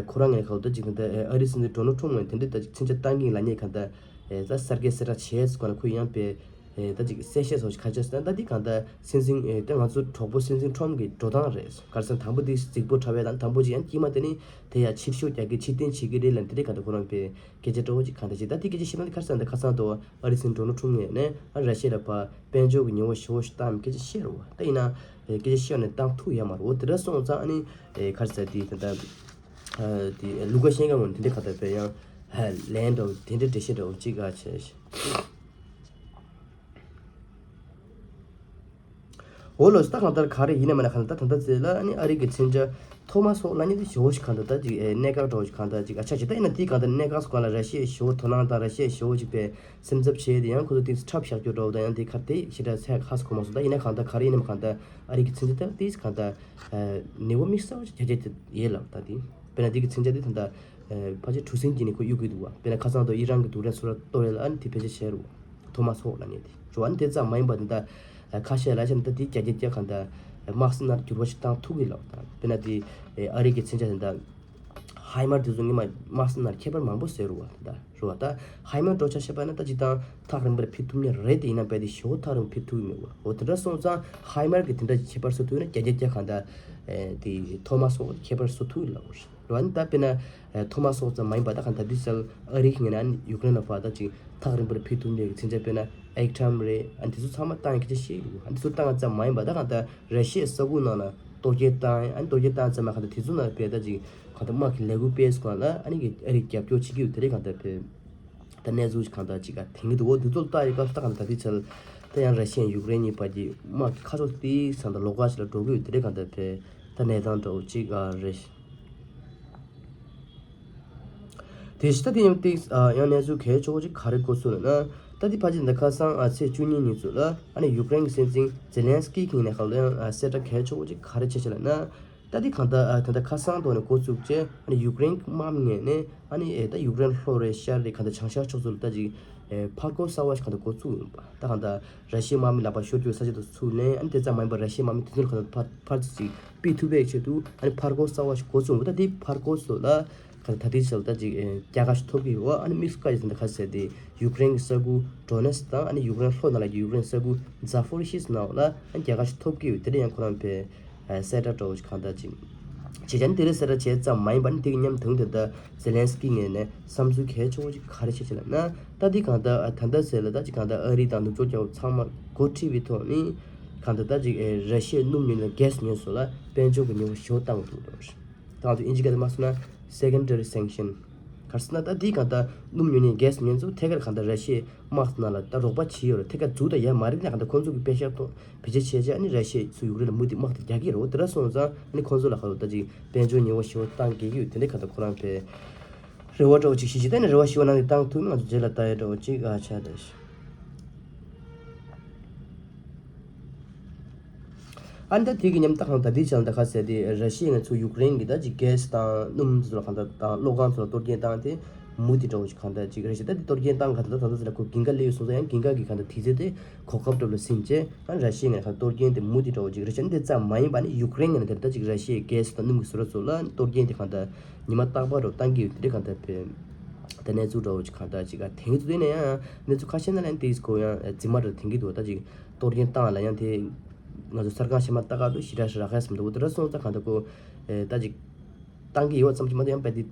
ཁོ་རང་ངས་ཁ་ལོ་ད་ཅིག་ད་ལྟ་ཨ་རིའི་སྲིད་འཛིན་ཌོ་ནལ་ཊམ་ངོས་དེ་འདྲ་ད་ཅིག་མཚོན་ཆ་བཏང་གི་ཡིན་ལབ་མཁན་གང་ལྟར་ད་གསར་བརྗེ་གསལ་བསྒྲགས་བྱས་ཟེར་གོ་ན་ཁོས་ཡང་རྦད། ཨེ་ད་ཅིག་གསལ་བཤད་སོགས་ཤིག་ག་རེ་བྱས་ཟེར་ན་ད་འདི་གང་ལྟར་སྲིད་འཛིན་ཨེ་ད་ང་ཚོ་གྲོགས་པོ་སྲིད་འཛིན་ཊམ་གྱི་འགྲོ་སྟངས་རེད། ག་རེ་ཟེར་ན་དང་པོ་འདི་རྫིག་པོ་འཁྲབ་ཡ་དང་དང་པོ་ཅིག་ཡང་དཀྱིལ་མ་དེ་ནི་དེ་ཡ་ཕྱིར་ཤོག་རྒྱག་གི་ཕྱིར་འཐེན་བྱེད་ཀྱི་རེད་ལབ་འདི་འདྲའི་གང་ལྟར་ཁོ་རང་པའི་སྐད་ཆ་འདྲ་བོ་ཅིག་གང་ལྟར་ཅིག་ད་འདི་སྐད་ཆ་བཤད་ན་འདི་ག་རེ་ཟེར་ན་འདི་ཁ་སང་དུ་ཨ་རི་སྲིད་འཛིན་ཌོ་ནལ་ཊམ་ངོས་ནས་ཨ་ར་ཤི་ཡ་ལ་ཕར་དཔལ་འབྱོར་གྱི་ཉེས་པ་ཞེ་པོ་ཞིག་བཏང་སྐད་ཆ་བཤད་རེད་བ། ད་ཡིན་ན་ཨེ་སྐད་ཆ་བཤད་ནས་བཏང་ཐུབ་ཡ་མ་རེད། འོ་དེ་འདྲ་སོང་ཙང་ཨ་ནི་ཨེ་ག་རེ་ཟེར་འདི་ད་ལྟ་ཨ་དེ་ལུ་ཀ་ཤན་ཀོ་ངོས་ནས་དེ་འདྲའི་གང་ལྟར་པའི་ཡང་ལན་འདྲ་བོ་དེ་འདྲའི་འགྲེལ་བཤད་འདྲ་བོ་ཅིག་ག་བྱས། འོ་ལགས་སོ། ད་གང་ལྟར་ག་རེ་ཡིན་ན་མིན་ན་གང་ལྟར་ད་ལྟ་ཚེ་ལ་ཨ་ནི་ཨ་རི་གི་མཚོན་ཆ་ཐོ་མ་སི་ཧོག་ལབ་མཁན་དེ་ཞེ་པོ་ཞིག་གང་ལྟར་ད་ཅིག་ཨེ་གནད་འགག་འདྲ་བོ་ཞིག་གང་ལྟར་ཅིག་ཨ་ཆ་ཅིག་ད་ཡིན་ན་དེའི་གང་ལྟར་གནད་འགག་སོགས་སྒང་ལ་ར་ཤི་ཡས་ཞེ་པོ་དོ་སྣང་དང་ར་ཤི་ཡས་ཞེ་པོ་ཅིག་པའི་སེམས་འཚབ་བྱས་དེ་ཡང་ཁོ་ཚོ་ཏིག་ཁྲབ་བཞག་རྒྱུ་འདྲ་བོ་དང་ཡང་དེ་ཁར་དེ་ཞེ་དྲག་ཚད་ཧ་སུ་གོ་མ་སོང་། ད་ཡིན་ན་གང་ལྟར་ག་རེ་ཡིན་ན་མིན་ན་གང་ལྟར་ཨ་རི་གི་མཚོན་ཆ་ད་ཏིག་གང་ལྟར་ཨེ་ནུས་པ་དམིགས་བསལ་བ་ཞིག་རྒྱ་ཆེ་དེ་ཡོད་ལ། ད་དེ་དཔེར་ན་དེ་གི་མཚོན་ཆ་དེ་ད་ལྟ་ཕལ་ཆེར་གྲུ་གཟིངས་ཀྱིས་ནི་ཁོ་གཡུག་གི་འདུག་བ། དཔེར་ན་ཁ་སང་དུ་ཨི་རན་གྱི་རྡུལ་ཕྲན་ཚུར་གཏོར་ཡས་ལ་ཨ་ནི་དེ་བེད་སྤྱོད་བྱས་རུ། ཐོ་མ་སི་ཧོག་ལབ་མཁན་དེ་ཞུ་བ་ནི་དེ་ཙམ་མ་ཡིན་པ་དེ་འདྲ་ཁ་ཤས་ལ་བྱས་ན་ད་དེ་རྒྱ་རྒྱ་རྒྱ་གང་ལྟར་དམག་སྲིད་ནང་འགྱུར་བ་ཞིག་བཏང་ཐུབ་ཀྱི་ལབ་དང་། དཔེར་ན་དེ་ཨ་རི་གི་མཚོན་ཆ་དེ་འདྲ་ཧའི་མར་དེ་ཚོ་ངས་མ་དམག་སྲིད་ནང་ཁྱད་པར་མང་པོ་བཟོས་རུ་བ། དེ་འདྲ་རུ་བ། ད་ཧའི་མར་འགྲོ་ཆ་བཤད་པ་ན་ད་ཅིག་ད་ཐག་རིང་པོར་ཕེབས་ཐུབ་ནི་རེད། དེ་ཡིན་ན་བས་དེ་ཞེ་པོ་ཐག་རིང་པོ་ཕེབས་ཐུབ་ཀྱི་མེད་བ། འོ་དེ་འདྲ་སོང་ཙང་ཧའི་མར་གི་དེ་འདྲ་ཁྱད་པར་བཟོ་ཐུབ་ན་རྒྱ་རྒྱ་རྒྱ་གང་ལྟར་དེ་ཐོ་མ་སི་ཧོག་ཁྱད་པར་བཟོ་ཐུབ་ཀྱི་ལབ་བ། རེད་བ། ཨ་ནི་ད་དཔེར་ན་ཨེ་ཐོ་མ་སི་ཧོག་ཙམ་མ་ཡིན་པ་ད་གང་ལྟར་དེ་ཚོ་ཨ་རི་གི་ངོས་ནས་ཡུཀ་རེན་ལ་ཕར་ད་ཅིག་ཐག་རིང་པོར་ཕེབས་ཐུབ་མཁན་གྱི་མཚོན་ཆ་དཔེར་ན་ཨེག་ཊམ་རེད། ཨ་ནི་དེ་ཚོ་ཚང་མ་བཏང་ཡག་སྐད་ཆ་བཤད་ཀྱི་འདུག་ཨ་ནི་དེ་ཚོ་བཏང་ཡག་ཙམ་མ་ཡིན་པ་ད་གང་ལྟར་ར་ཤི་ཡའི་ས་ཁུལ་ནང་ལ་གཏོར་སྐྱོན་བཏང་ཡག་ཨ་ནི་གཏོར་སྐྱོན་བཏང་ཙམ་མ་གང་ལྟར་དེ་ཚོ་ནང་ལ་དཔེ་ད་ཅིག་གང་ལྟར་དམག་གི་ལས་འགུལ་སྤེལ་སོང་ལ་ཨ་ནི་གི་ཨ་རི་རྒྱབ་སྐྱོར་བྱེད་ཀྱི་ཡོད། དེ་རིགས་གང་ལྟར་དཔེ་ད་གནས་ཚུལ་གང་ལྟར་ཅིག་ག་དེང་གི་འདུག་འོ་དེ་ཚོ་ལ་ལྟ་ཡི་སྐབས་ད་གང་ལྟར་དེ་ཚོ་ད་ཡང་ར་ཤི་ཡ་ཡུཀ་རེན་གཉིས་བར་གྱི་དམག་གི་ཁ་ཕྱོགས་དེ་ཚང་ད་ལོགས་ཀ་ཞིག་ལ་འགྲོ་གི་ཡོད། དེ་རིགས་གང་ལྟར་དཔེ་ད་གནས་སྟངས་འདྲ་བོ་ཅིག་ཨ་རེད། དེ་བཞིན་ད་དེ་ཡང་ཏིག་ཨ་ཡང་གནས་ཚུལ་གལ་ཆེ་བོ་ཅིག་ག་རེ་གོ་སོང་ལབ་ན། ད་དེ་ཕལ་ཆེར་འདི་ཁ་སང་ཨ་ཚེས་བཅུ་གཉིས་ཉིན་ཚོ་ལ་ཨ་ནི་ཡུཀ་རེན་གྱི་སྲིད་འཛིན་ཛེ་ལན་སི་ཀི་གི་ངོས་ནས་ཁ་ལོ་ཡང་ཨ་གསལ་བསྒྲགས་གལ་ཆེ་བོ་ཅིག་ག་རེ་བྱས་བྱས་ལབ་ན། ད་དེ་གང་ལྟར་ཨ་ད་ལྟ་ཁ་སང་ཐོག་ནས་འགོ་བཙུགས་རྗེས་ཨ་ནི་ཡུཀ་རེན་དམག་མི་ངོས་ནས་ཨ་ནི་ཨེ་ད་ཡུཀ་རེན་ལྷོ་རེད་ཤར་རེད་གང་ལྟར་བྱང་ཤར་ཕྱོགས་ཚོ་ལ་ད་ཅིག་ཨེ་ཕར་རྒོལ་གསར་བ་ཞིག་གང་ལྟར་འགོ་བཙུགས་ཡོང་པ། ད་གང་ལྟར་ར་ཤི་ཡའི་དམག་མི་ལག་པ་ཤོར་རྒྱུའི་ས་ཆ་དུ་ཚུར་ལེན། ཨ་ནི་དེ་ཙམ་མ་ཡིན་པར་ར་ཤི་ཡའི་དམག་མི་དེ་ཚོ་ལ་གང་ལྟར་ཕར་ཕར་ཚུར་ཅིག་སྤེལ་ཐུབ་པའི་ཆེད་དུ་ཨ་ནི་ཕར་རྒོལ་གསར་བ་ཞིག་འགོ་བཙུགས་འོང་། ད་དེ་ཕར་རྒོལ་སོགས་ལ་ག་ད་ལྟའི་ཆར་ད་ཅིག་ཨེ་རྒྱལ་ཁ་ཞིག་ཐོབ་ཀྱི་ཡོད། ཨ་ནི་དམིགས་སུ་བཀར་ཡོད་ད་ག་ཟེར་ཏེ་ཡུཀ་རེན་གྱི་ས་ཁུལ་ཌོ་ནེ་སི་དང་ཨ་ནི་ཡུཀ་རེན་ལྷོ་ནང་ལ་ཡུཀ་རེན་ས་ཁུལ་ཛ་ཕོ་རི་ཤི་ནང་ལ་ཨ་ནི་རྒྱལ་ཁ་ཞིག་ཐོབ་ཀྱི་ཡོད། དེ་འདྲ་ཡང་ཁོ་རང་ཕེ་ཨ་གསལ་བསྒྲགས་འདྲ་བོ་ཞིག་གང་ལྟར་ཅིག་བྱས་ཙང་དེ་རིང་གསལ་བསྒྲགས་བྱས་ཙམ་མ་ཡིན་པ་ནི་དེ་གི་མཉམ་དུ་དེ་ལྟར་ཛེ་ལན་སི་ཀི་ངོས་ནས་བསམ་ཚུལ་གལ་ཆེ་བོ་ཅིག་ག་རེ་བྱས་བྱས་ལབ་ན། ད་དེ་གང་ལྟར་ཨ་ད་ལྟ་ཟེར་ལ་ད་ཅིག་གང་ལྟར་ཨ་རི་དང་ནུབ་ཕྱོགས་རྒྱལ་ཁབ་ཚང་མ་འགོ་ཁྲིད་པའི་ཐོག་ནས་གང་ལྟར་ད་ཅིག་ཨེ་ར་ཤི་ཡའི་སྣུམ་ཉོ་ནས་གྷེ་སི་ཉོ་སོགས་ལ་དཔལ་འབྱོར་གྱི་ཉེན་ཁ་ཞེ་པོ་བཏང་དགོས་འདུག་ལབ་རེད། ད་ང་ཚོ་ཨིན་ཇི་སྐད་དུ་མ་སོང་ན་སེ་ཀན་ཌ་རི་སེང་ཤན། ག་རེ་ཟེར་ན་ད་དེ་གང་ལྟར་སྣུམ་ཉོ་ནས་གྷེ་སི་ཉོ་ཚོ་ཐད་ཀར་གང་ལྟར་ར་ཤི་ཡའི་དམག་ནང་ལ་ད་རོགས་པ་བྱས་ཡོད་རེད། ཐད་ཀར་འཛུགས་ད་ཡ་མ་རེད། ན་གང་ལྟར་ཁོང་ཚོ་གི་པེ་ཤག་ཐོག་བེད་སྤྱོད་བྱས་བྱས་ཨ་ནི་ར་ཤི་ཡ་ཚུར་ཡུཀ་རེན་ལ་མུ་མཐུད་དམག་དེ་རྒྱག་གི་རེད། འོ་དེ་འདྲ་སོང་ཙང་ཨ་ནི་ཁོང་ཚོ་ལ་ག་ལོ་ད་ཅིག་དཔལ་འབྱོར་ཉེན་ཁ་ཞེ་པོ་བཏང་གི་ཡོད། དེ་འདྲའི་གང་ལྟར་ཁོ་རང་ཕེ་རེ་བ་འདྲ་བོ་ཅིག་བྱེད་ཅིག་ད་ནི་རེ་བ་ཞེ་པོ་ནང་ནས་བཏང་ཐུབ་ན་ང་ཚོ་རྗེས་ལ་ལྟ་ཡ་འདྲ་བོ་ཅིག་ཨ་ཆགས་འདུག་ཨ་ནི་ད་དེ་གི་མཉམ་ད་གང་ད་དེ་བྱས་ན་ད་ག་ཟེར་ཏེ་ར་ཤི་ཡ་ནས་ཚུར་ཡུཀ་རེན་གྱི་ད་ཅིག་གྷེ་སི་དང་སྣུམ་ཚོ་ལ་གང་ད་དང་གློག་ཁང་ཚོ་ལ་གཏོར་སྐྱོན་བཏང་སྟེ་མུ་མཐུད་འདྲ་བོ་ཅིག་གང་ད་ཅིག་རེད་ཤག་ད་དེ་གཏོར་སྐྱོན་བཏང་གང་ད་ད་ད་ད་ཟེར་ན་ཁོ་འགན་ཁ་སླེབས་ཡོད་སོང་ཙང་ཡང་འགན་ཁ་གི་གང་ད་དུས་ཚོད་དེ་གོ་སྐབས་འདྲ་བོ་ལ་ཟིན་བྱས་ཨ་ནི་ར་ཤི་ཡ་ནས་གང་གཏོར་སྐྱོན་དེ་མུ་མཐུད་འདྲ་བོ་ཅིག་རེད་ཤག་ཨ་ནི་དེ་ཙམ་མ་ཡིན་པ་ནི་ཡུཀ་རེན་གྱི་ནང་དེར་ད་ཅིག་ར་ཤི་ཡའི་གྷེ་སི་དང་སྣུམ་གྱི་ཟུར་ཚོ་ལ་གཏོར་སྐྱོན་དེ་གང་ད་ཉི་མ་རྟག་པར་འདྲ་བོ་བཏང་གི་ཡོད། དེ་འདྲ་གང་ལྟར་ཕེ་ད་གནས་ཚུལ་འདྲ་བོ་ཅིག་གང་ལྟར་ཅིག་ག་དེང་དུས་ནས་ཡང་ཡང་གནས་ཚུལ་ཁ་ཤས་ནང་ལ་ཡང་དེ་ཡིས་གོ་ཡང་རྫུན་མ་འདྲ་དེང་གི་འདུག་ད་ཅིག་གཏོར་སྐྱོན་བཏང་ལ་ཡང་དེ་ང་ཚོ་གསར་ཁང་གཞན་མ་ལྟ་ག་འདུག་ཞེ་དྲག་ཞེ་དྲག་ཧེ་སམ་འདུག་དེ་འདྲ་སོང་ཙང་གང་ལྟར་ཁོ་ད་ཅིག་བཏང་གི་ཡོད་ཙམ་ཅིག་མ་གཏོགས་ཡང་ཕེ་དེ་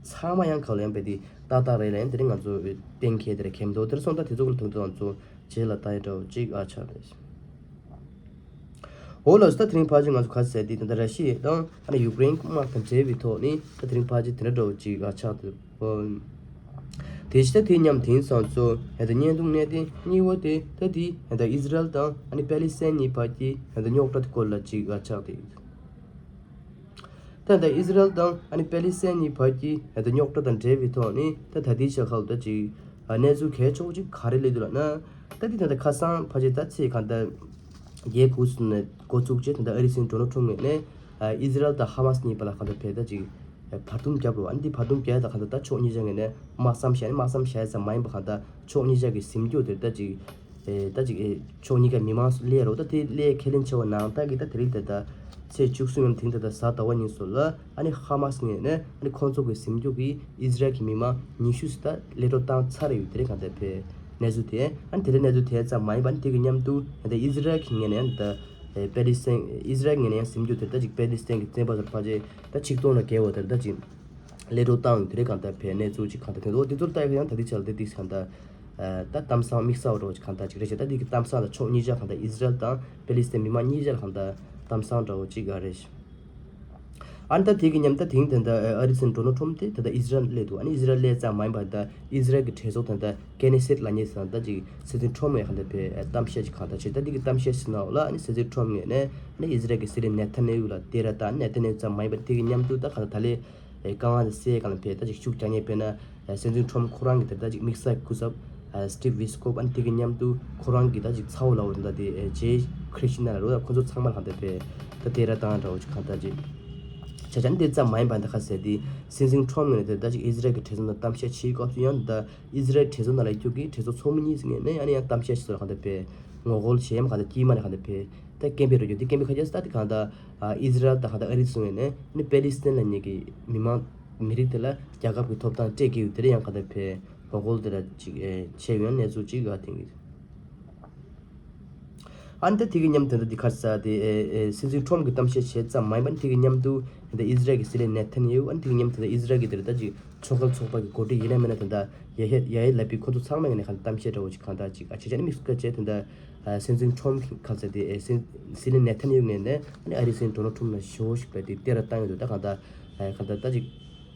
ཚང་མ་ཡང་ག་ལ་ཡང་ཕེ་དེ་ཏག་ཏག་རེད་ལ་ཡང་དེ་རིང་ང་ཚོ་གཏན་འཁེལ་དེ་རེད་མཁྱེན་འདུག་དེ་འདྲ་སོང་ཙང་དེ་ཚོ་གི་ལ་དུང་དུ་ང་ཚོ་རྗེས་ལ་ལྟ་ཡ་འདྲ་བོ་ཅིག་ཨ་ཆགས་རེད། འོ་ལགས་སོ། ད་དེ་རིང་ཕལ་ཆེར་ང་ཚོ་ག་ཟེར་དེ་ད་ལྟ་ར་ཤི་ཡ་དང་ཨ་ནི་ཡུཀ་རེན་དམག་དང་འབྲེལ་བའི་ཐོག་ནས་ད་དེ་རིང་ཕལ་ཆེར་དེ་འདྲ་འདྲ་བོ་ཅིག་ཨ་ཆགས་འདུག་དེ་བཞིན་ད་དེ་མཉམ་དེང་སང་ཚོ་ཡང་ད་བརྙན་ཐུང་གནད་དོན་གཉིས་པ་དེ་ད་དེ་ཡང་ད་ཨི་ཟི་རལ་དང་ཨ་ནི་པེ་ལི་སི་ཐན་གཉིས་བར་གྱི་ཡང་ད་རྙོག་དྲ་དེ་སྐོར་ལ་ཅིག་ཨ་ཆགས་འདུག་ད་ལྟ་ཨི་ཟི་རལ་དང་ཨ་ནི་པེ་ལི་སི་ཐན་གཉིས་བར་གྱི་ད་ལྟ་རྙོག་དྲ་དང་འབྲེལ་བའི་ཐོག་ནས་ད་ད་ལྟའི་ཆར་ཁ་ལོ་ད་ཅིག་གནས་ཚུལ་གལ་ཆེ་བོ་ཅིག་ག་རེ་སླེབས་འདུག་ལབ་ན། ད་འདི་ད་ལྟ་ཁ་སང་ཕལ་ཆེར་ད་ཚེས་གང་ལྟར་རྒྱལ་དགུ་ཚོ་ནས་འགོ་བཙུགས་རྗེས་ད་ལྟ་ཨ་རིའི་སྲིད་འཛིན་ཌོ་ནལ་ཊམ་ངོས་ནས་ཨི་ཟི་རལ་དང་ཧ་མ་སི་གཉིས་བར་ལ་གང་ལྟར་ཕེ་ད་ཅིག་བར་འདུམ་བརྒྱབ་རེད་བ། ཨ་ནི་འདི་བར་འདུམ་བརྒྱབ་ད་གང་ལྟར་ད་ཕྱོགས་གཉིས་ཆ་ངོས་ནས་དམག་མཚམས་བཞག་ནས་དམག་མཚམས་བཞག་ཡ་ཙམ་མ་ཡིན་པ་གང་ལྟར་ཕྱོགས་གཉིས་ཆ་གི་ཟིན་སྐྱོབ་དེ་ད་ཅིག་ཨེ་ད་ཅིག་ཨེ་ཕྱོགས་གཉིས་ཀ་མི་མང་སླེབས་རོགས། ད་དེ་སླེབས་ཁས་ལེན་བྱས་པ་ནང་ལྟར་གྱི་ད་དེ་རིང་དེ་ད་ཚེས་བཅུ་གསུམ་ཡང་དེང་དེ་ད་གཟའ་ཟླ་བ་ཉིན་སོགས་ལ་ཨ་ནི་ཧ་མ་སི་ངོས་ནས་ཨ་ནི་ཁོང་ཚོ་གི་ཟིན་སྐྱོབ་ཀྱིས་ཨི་ཟི་རལ་གྱི་མི་མང་ཉི་ཤུ་ཙམ་ད་གློད་གྲོལ་བཏང་ཚར་ཡོད། དེ་རིང་གང་ལྟར་ཕེ་གནས་ཚུལ་དེ་ཨ་ནི་དེ་རིང་གནས་ཚུལ་དེ་ཙམ་མ་ཡིན་པ་ཨ་ནི་དེ་གི་མཉམ་དུ་ད་ཨི་ཟི་རལ་གྱི་ངོས་ནས་ཨ་ནི་ད་པེ་ལི་སི་ཐན་ཨི་ཟི་རལ་ངོས་ནས་ཡང་ཟིན་སྐྱོབ་དེ་ད་ཅིག་པེ་ལི་སི་ཐན་གྱི་བཙོན་པ་ཚོར་ཕལ་ཆེར་ད་ཆིག་སྟོང་ལས་བརྒལ་བ་དེར་ད་ཅིག་གློད་གྲོལ་བཏང་ཡོད། དེ་རིང་གང་ལྟར་ཕེ་གནས་ཚུལ་ཅིག་གང་ལྟར་ཐོན་འདུག་དེ་ཚོར་ལྟ་ཡག་ཡང་ད་ལྟའི་ཆར་ལ་དེ་དུས་གང་ལྟར་ད་གཏམ་བཟང་དམིགས་བསལ་བ་འདྲ་བོ་ཅིག་གང་ལྟར་ཅིག་རེད་ཤག་ད་དེ་གི་གཏམ་བཟང་ལ་ཕྱོགས་གཉིས་ཆ་གང་ལྟར་ཨི་ཟི་རལ་དང་པེ་ལི་སི་ཐན་མི་མང་གཉིས་ཆ་ལ་གང་ལྟར་གཏམ་བཟང་འདྲ་བོ་ཅིག་ཨ་རེད་ཤག་ཨ་ནི་ད་དེ་གི་མཉམ་ད་དེང་དེ་འདྲ་ཨ་རི་སྲིད་འཛིན་ཌོ་ནལ་ཊམ་དེ་ད་ལྟ་ཨི་ཟི་རལ་སླེབས་འདུག་ཨ་ནི་ཨི་ཟི་རལ་སླེབས་ཙམ་མ་ཡིན་པར་ད་ཨི་ཟི་རལ་གྱི་གྲོས་ཚོགས་དེ་འདྲ་ཀེ་ནེ་སེད་ལབ་མཁན་ས་ད་ཅིག་སྲིད་འཛིན་ཊམ་ཡང་གང་ལྟར་བྱས་གཏམ་བཤད་ཅིག་གང་ལྟར་བྱས། ད་དེ་གི་གཏམ་བཤད་ཟེར་ན་འོ་ལ་ཨ་ནི་སྲིད་འཛིན་ཊམ་ངོས་ནས་ཨ་ནི་ཨི་ཟི་རལ་གྱི་སྲིད་བློན་ནེ་ཐན་ཡ་ཧུ་ལ་དེ་ར་ད་ནེ་ཐན་ཡ་ཧུ་ཙམ་མ་ཡིན་པར་དེ་གི་མཉམ་དུ་ད་གང་ལྟར་ད་ལས་དཀའ་ངལ་དེ་སེལ་གང་ལ་ཕེ་ད་ཅིག་ཤུགས་རྒྱག་མཁན་དཔེར་ན་སྲིད་འཛིན་ཊམ་ཁོ་རང་གི་དེ་ད་ཅིག་དམིགས་བསལ་སྐུ་ཚབ་སི་ཊིབ་ཝི་སི་ཀོབ་ཨ་ནི་དེ་གི་མཉམ་དུ་ཁོ་རང་གི་ད་ཅིག་ཚ་བོ་ལ་འོ་ད་དེ་ཇེ་ཁྲི་ཤི་ན་ལ་རོ་ད་ཁོ་ཚོ་ཚང་མ་ལ་གང་ལྟར་ཕེ་ད་དེ་ར་ད་འདྲ་བོ་ཅིག་གང་ལྟར་ཅིག་ཆ་ཆ་ནི་དེ་ཙམ་མ་ཡིན་པ་འདི་ཁ་ཟེར་དེ་སྲིད་འཛིན་ཁྲོམ་ངོས་ནས་དེ་ད་ཅིག་ཨི་ཟི་རལ་གྱི་གྲོས་ཚོགས་ནང་གཏམ་བཤད་བྱེད་སྐབས་སུ་ཡང་ད་ཨི་ཟི་རལ་གྲོས་ཚོགས་ནང་ལ་ཡོད་རྒྱུ་གི་གྲོས་ཚོགས་ཚོགས་མི་གཉིས་ཟེར་ངེས་ནས་ཡང་ནས་ཡང་གཏམ་བཤད་བྱེད་སོགས་གང་ལྟར་ཕེ་ངོ་རྒོལ་བྱེད་ཡམ་གང་ལྟར་དཀྱིལ་མ་ནས་གང་ལྟར་ཕེ་ད་སྐད་འབོད་རོ་རྒྱུ་དེ་སྐད་འབོད་ཁ་རྒྱ་ས་ད་དེ་གང་ལྟར་ཨི་ཟི་རལ་དང་གང་ལྟར་ཨ་རི་སོང་ངེས་ནས་ནི་པེ་ལི་སི་ཐན་ལ་ཉེ་གི་མི་མང་མི་རིགས་དེ་ལ་རྒྱལ་ཁབ་ཀྱི་ཐོབ་ཐང་སྤྲད་དགོས་དེ་ལ་ཡང་གང་ལྟར་ཕེ་ངོ་རྒོལ་དེ་ལ་ཅིག་བྱས་ཡོང་གནས་ཚུལ་ཅིག་ག་དེང་གི། ཨ་ནི་ད་དེ་གི་མཉམ་དུ་ད་འདི་ཁར་ས་དེ་ཨེ་ཨེ་སྲིད་འཛིན་ཁྲོམ་གྱི་གཏམ་བཤད་བྱས་ཙམ་མ་ཡིན་པ་ནི་དེ་གི་མཉམ་དུ་ད་ཨི་ཟི་རལ་གྱི་སྲིད་བློན་ནེ་ཐན་ཡ་ཧུ་ཨ་ནི་དེ་གི་མཉམ་དུ་ད་ཨི་ཟི་རལ་གྱི་དེར་ད་ཅིག་ཕྱོགས་འགལ་ཚོགས་པ་གི་འགོ་ཁྲིད་ཡིན་ན་མིན་ན་ད་ད་ཡ་ཧེ་ཡ་ཧེ་ལ་པི་ཁོ་ཚོ་ཚང་མ་ཡིན་ནས་གང་གཏམ་བཤད་འདྲ་བོ་ཅིག་གང་ད་ཅིག་ཨ་ཆེ་ཆ་ནི་དམིགས་སུ་བཀར་བྱས་ད་ད་སྲིད་འཛིན་ཁྲོམ་གྱི་ཁ་ས་དེ་ཨེ་སྲིད་སྲིད་བློན་ནེ་ཐན་ཡ་ཧུ་ངོས་ནས་ཨ་ནི་ཨ་རི་སྲིད་འཛིན་ཌོ་ནལ་ཁྲོམ་ལ་ཞེ་བོ་ཞིག་བས་དེ་སྟེར་བཏང་ཡོད་འདུག་ད་གང་ད་ཨེ་གང་ད་ད་ཅིག་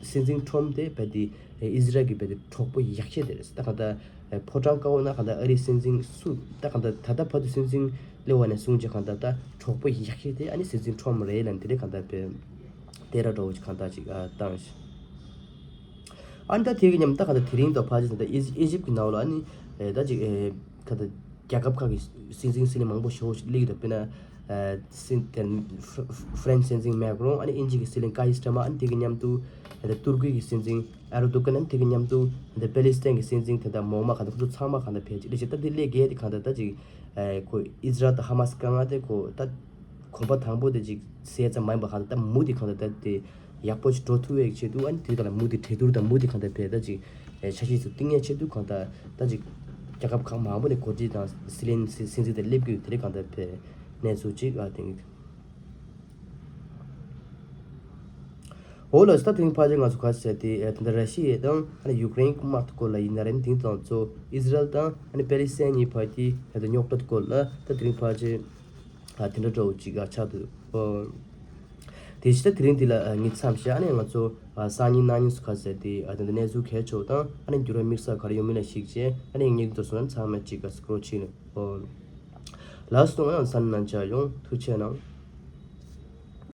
སྲིད་འཛིན་ཁྲོམ་དེ་བས་དེ་ཨི་ཟི་རལ་གྱི་བས་དེ་གྲོགས་པོ་ཡག་ཤོས་དེ་རེད། ད་གང་ལྟར་ཕོ་བྲང་དཀར་པོ་ན་གང་ལྟར་ཨ་རིའི་སྲིད་འཛིན་སུ་ད་གང་ལྟར་ད་ལྟ་བར་དུ་སྲིད་འཛིན་སླེབས་པ་ནས་བཟུང་བྱས་གང་ལྟར་ད་གྲོགས་པོ་ཡག་ཤོས་དེ་ཨ་ནི་སྲིད་འཛིན་ཁྲོམ་རེད་ལབ་དེ་རེད། གང་ལྟར་བས་དེ་ར་འདྲ་བོ་ཅིག་གང་ལྟར་ཅིག་བཏང་ཞིང་། ཨ་ནི་ད་དེ་གི་མཉམ་ད་གང་ལྟར་དེ་རིང་ད་ཕལ་ཆེར་ད་ཨི་ཨི་ཇིབ་ཀྱི་ནང་ལ་ཨ་ནི་ད་ཅིག་གང་ལྟར་རྒྱལ་ཁབ་ཁག་གི་སྲིད་འཛིན་སྲིད་བློན་མང་པོ་ཞེ་པོ་ཞིག་སླེབས་ཡོད་པ་དཔེར་ན། ཨ་སྲིད་དེ་ཧྥ་ཧྥ་རན་སི་སྲིད་འཛིན་མེག་རོན་ཨ་ནི་དབྱིན་ཇི་གི་སྲིད་བློན་ཀ་ཡི་སི་ཊ་མ་ཨ་ནི་དེ་གི་མཉམ་དུ་ཨ་ད་ཏུར་ཀི་གི་སྲིད་འཛིན་ཨེར་དོ་གན་ཨ་ནི་དེ་གི་མཉམ་དུ་ཨ་ད་པེ་ལི་སི་ཐན་གི་སྲིད་འཛིན་དེ་དག་མོག་མ་གང་ད་ཁོ་ཚོ་ཚང་མ་གང་ད་ཕལ་ཆེར་ལས་བྱེད་ད་དེ་སླེབས་གལ་དེ་གང་ད་ད་ཅིག་ཨ་ཁོ་ཨི་ཟི་རལ་དང་ཧ་མ་སི་དཀའ་ངལ་དེ་ཁོ་ད་གོམ་པ་དང་པོ་དེ་ཅིག་སེལ་ཙམ་མ་ཡིན་པ་གང་ད་ད་མུ་མཐུད་གང་ད་ད་དེ་ཡག་པོ་ཞིག་འགྲོ་ཐུབ་པའི་ཆེད་དུ་ཨ་ནི་དེ་དག་ལ་མུ་མཐུད་གྲོས་བསྡུར་དང་མུ་མཐུད་གང་ད་ཕལ་ད་ཅིག་ཨ་འཆར་གཞི་ཚོ་བཏིང་ཡའི་ཆེད་དུ་གང་ད་ད་ཅིག་རྒྱལ་ཁབ་ཁག་མང་པོ་ནས་འགོ་ཁྲིད་དང་སྲིད་བློན་སྲིད་སྲིད་འཛིན་དེ་སླེབས་དགོས་དེ་རེད། གང་ད་ཕལ་གནས་ཚུལ་ཅིག་ཨ་དེང་འོ་ལགས་སོ། ད་དེ་རིང་ཕལ་ཆེར་ང་ཚོ་ག་ཟེར་དེ་ཨ་ད་ལྟ་ར་ཤི་ཡ་དང་ཨ་ནི་ཡུཀ་རེན་གྱི་དམག་དེ་སྐོར་ལ་ཡིན་ན་རེད། དེང་དང་གཙོ་ཨི་ཟི་རལ་དང་ཨ་ནི་པེ་ལི་སི་ཐན་གཉིས་བར་གྱི་ད་ལྟ་རྙོག་དྲ་དེ་སྐོར་ལ་ད་དེ་རིང་ཕལ་ཆེར་ཨ་དེ་འདྲ་འདྲ་བོ་ཅིག་ཨ་ཆགས་འདུག་ཨོ། དེ་བཞིན་ད་དེ་རིང་འདི་ལ་ཨ་ངས་མཚམས་བཞག་ཨ་ནི་ང་ཚོ་ཨ་སང་ཉིན་གནངས་ཉིན་སུ་ག་ཟེར་དེ་ཨ་ད་ལྟ་གནས་ཚུལ་གལ་ཆེ་བ་དང་ཨ་ནི་འགྱུར་བ་དམིགས་བསལ་ག་རེ་ཡོང་མིན་ལ་གཞིགས་བྱས་ཨ་ནི་ངས་འདི་ཚོ་ཚང་མ་ཅིག་ཨ་སི་ཀྲོལ་བྱས་ནས་ཨོ། ལགས་སོ། ང་ཡང་ས་ནང་ཆ་ཡོང་ཐུགས་ཆེ་གནང་།